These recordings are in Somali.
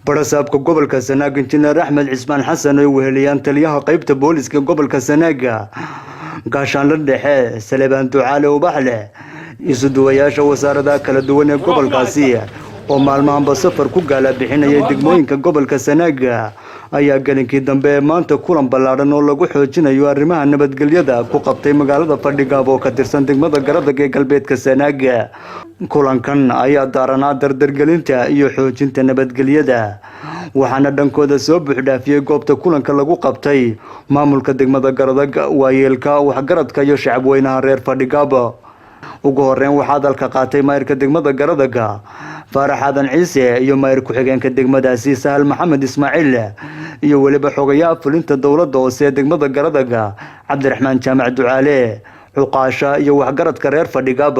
Barasaabka gobolka Sanaag, Injineer Axmed Cismaan Xasan, ay weheliyaan taliyaha qeybta booliska gobolka Sanaaga, Gaashaanle Dhexe Salebaan Ducaale Ubaxleh, isuduwayaasha wasaaradaha kala duwan ee gobolkaasi oo maalmahanba safar ku gaala bixinayay degmooyinka gobolka Sanaaga, ayaa gelinkii dambe ee maanta kulan ballaadhan oo lagu xoojinayo arrimaha nabadgelyada ku qabtay magaalada Fadhigaab oo ka tirsan degmada Garadag ee galbeedka Sanaaga. Kulankan ayaa daaranaa dardargelinta iyo xoojinta nabadgelyada, waxaana dhankooda soo buuxdhaafiyey goobta kulanka lagu qabtay maamulka degmada Garadag, waayeelka, waxgaradka iyo shacabweynaha reer Fadhigaab. Ugu horeyn waxaa hadalka qaatay maayirka degmada Garadaga, Faarax Aadan Ciise, iyo maayir ku-xigeenka degmadaasi, Sahal Maxamed Ismaaciil, iyo weliba xogayaha fulinta dowladda hoose ee degmada Garadaga, Cabdiraxmaan Jaamac Ducaale, cuqaasha iyo waxgaradka reer Fadhigaab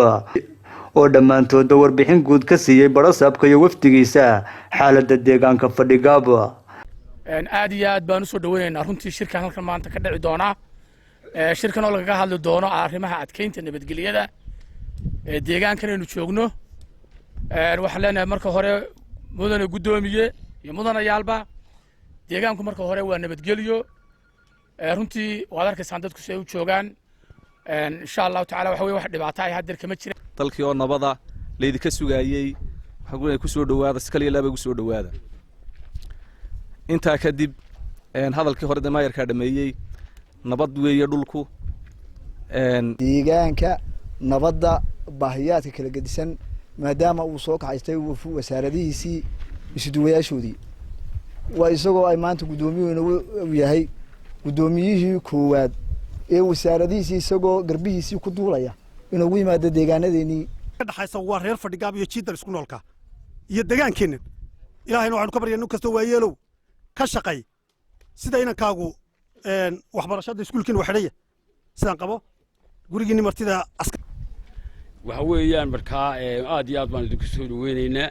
oo dhammaantooda warbixin guud ka siiyey barasaabka iyo wafdigiisa xaaladda deegaanka Fadhigaab. Aad iyo aad baan usoo dhaweynaynaa runtii shirkan halkan maanta ka dhici doonaa, shirkan oo lagaga hadli doono arrimaha adkeynta nabadgelyada deegaankan aynu joogno. Waxaan leenahay marka hore, mudane guddoomiye iyo mudanayaalba, deegaanku marka hore waa nabadgelyo. Runtii waad arkaysaan dadku si ay u joogaan. Insha Allahu tacala, waxa weye wax dhibaato ay haddeer kama jira. Dalkii oo nabada laydinka sugaayey, waxaan ku kusoo dhawaada si kaliya laaba kusoo dhawaada. Intaa kadib, hadalkii hore dee maayarkaa dhameeyey. Nabad weeye dhulku. Deegaanka nabadda, baahiyaadka kala gedisan, maadaama uu soo kaxaystay wasaaradihiisii, isuduwayaashoodii, waa isagoo ay maanta guddoomiyuhuna uu yahay guddoomiyihii koowaad ee wasaaradihiisii, isagoo garbihiisii ku duulaya inoogu yimaado deegaanadeenii. Ka dhaxaysa waa reer Fadhigaab iyo Jiidar isku noolka iyo degaankeennan. Ilaahayna waxaanu ka barya nin kastoo waayeelow ka shaqay sida inankaagu waxbarashada iskuulkiina waa xidhaya sidaan qabo gurigiinni martida. Waxa weeyaan markaa aad iyo aad baan idinku soo dhaweynaynaa.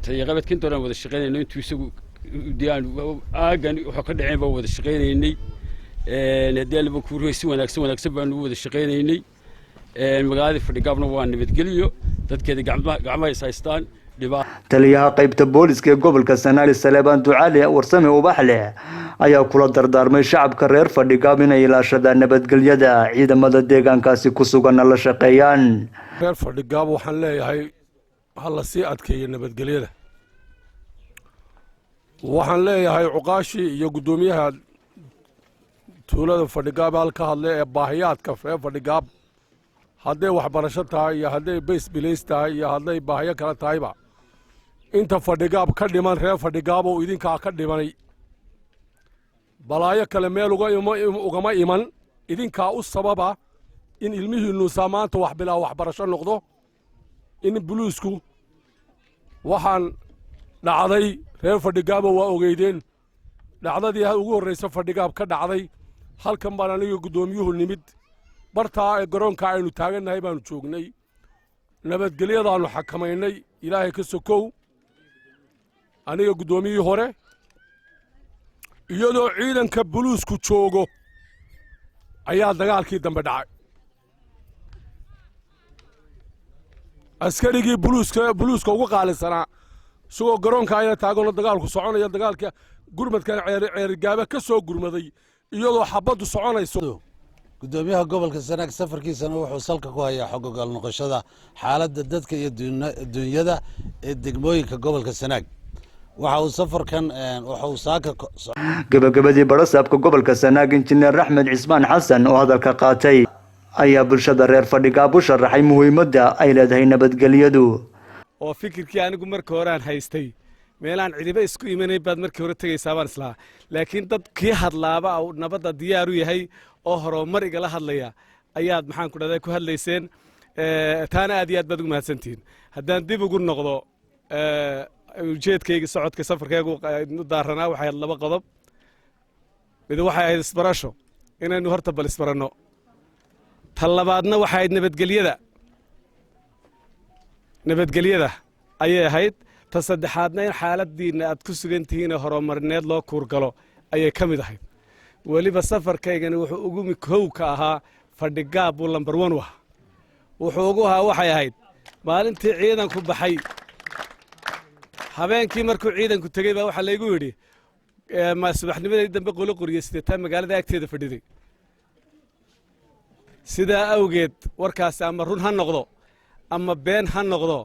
Taliya-qabeedka inta horan wada shaqaynayno, intuu isagu aagan wuxuu ka dhaceen baan wada shaqaynaynay. Haddii Allaba kuu si wanaagsan wanaagsan baanu u wada shaqaynaynay. Magaaladii Fadhigaabna waa nabadgelyo, dadkeeda gacmaha is haystaan. Taliyaha qaybta booliska ee gobolka Sanaag, Saleebaan Ducaale Warsame Ubaxleh, ayaa kula dardaarmay shacabka reer Fadhigaab inay ilaashadaan nabadgelyada, ciidamada deegaankaasi ku suganna la shaqeeyaan. Reer Fadhigaab waxaan leeyahay, ha la sii adkeeyo nabadgelyada. Waxaan leeyahay cuqaashii iyo guddoomiyaha tuulada Fadhigaab halka hadle ee baahiyaadka reer Fadhigaab, hadday waxbarasho tahay iyo hadday bays bilays tahay iyo hadday baahiyo kale tahayba, inta Fadhigaab ka dhiman, reer Fadhigaab oo idinkaa ka dhimanay, balaayo kale meel ugama iman. Idinkaa u sababa in ilmihiinnu maanta wax bilaa waxbarasho noqdo. In buluusku waxaan dhacday reer Fadhigaabo waa ogeydeen dhacdadii ugu horraysa Fadhigaab ka dhacday. Halkan baan aniga guddoomiyuhu nimid, bartaa ee garoonka aynu taagannahay baanu joognay. Nabadgelyadaannu xakamaynay Ilaahay ka sokow, aniga guddoomiyihii hore, iyadoo ciidanka buluusku joogo ayaa dagaalkii dambe dhacay. Askarigii buluuska ugu qaalisanaa isagoo garoonka ayna taaganoo dagaalku soconaya, dagaalka gurmadkan Ceerigaaba ka soo gurmaday iyadoo xabaddu soconayso. Guddoomiyaha gobolka Sanaag safarkiisana wuxuu salka ku hayaa xog ogaal noqoshada xaaladda dadka iyo dunyada ee degmooyinka gobolka Sanaag. Waxa uu safarkan waxa uu saaka Gabagabadii, barasaabka gobolka Sanaag, Injineer Axmed Cismaan Xasan, oo hadalka qaatay ayaa bulshada reer Fadhigaab u sharaxay muhiimadda ay leedahay nabadgelyadu. Oo fikirkii anigu marka horeaan haystay, meelaan cidiba isku imanayn baad markii hore tegaysaa baan islahaa, laakiin dad kii hadlaaba uu nabadda diyaar u yahay oo horumar igala hadlaya ayaad, maxaan ku dhahdaa, ku hadlayseen. Taana aad iyo aad baad ugu mahadsantihiin. Haddaan dib ugu noqdo ujeedkayga socodka, safarkaygu u daaranaa waxay ahayd laba qodob. Mid waxay ahayd isbarasho, inaynu horta bal isbaranno. Ta labaadna waxay ahayd nabadgelyada, nabadgelyada ayay ahayd. Ta saddexaadna in xaaladiinna aad ku sugan tihiinee horumarineed loo kuurgalo ayay ka mid ahayd. Weliba safarkaygani wuxuu ugu kow ka ahaa Fadhigaab buu number one u ahaa. Wuxuu ugu ahaa waxay ahayd maalintii ciidanku baxay. Habeenkii markuu ciidanku tegey baa waxaa laygu yidhi ma subaxnimadii dambe qolo qoriye sideetaa magaalada agteeda fadhiday. Sidaa awgeed warkaasi ama run ha noqdo ama been ha noqdo.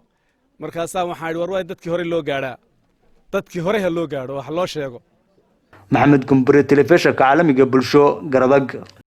Markaasaa waxaan idhi, war waa in dadkii hore loo gaadhaa, dadkii hore ha loo gaadho, wax loo sheego. Maxamed Gumbure, telefishinka caalamiga Bulsho, Garadag.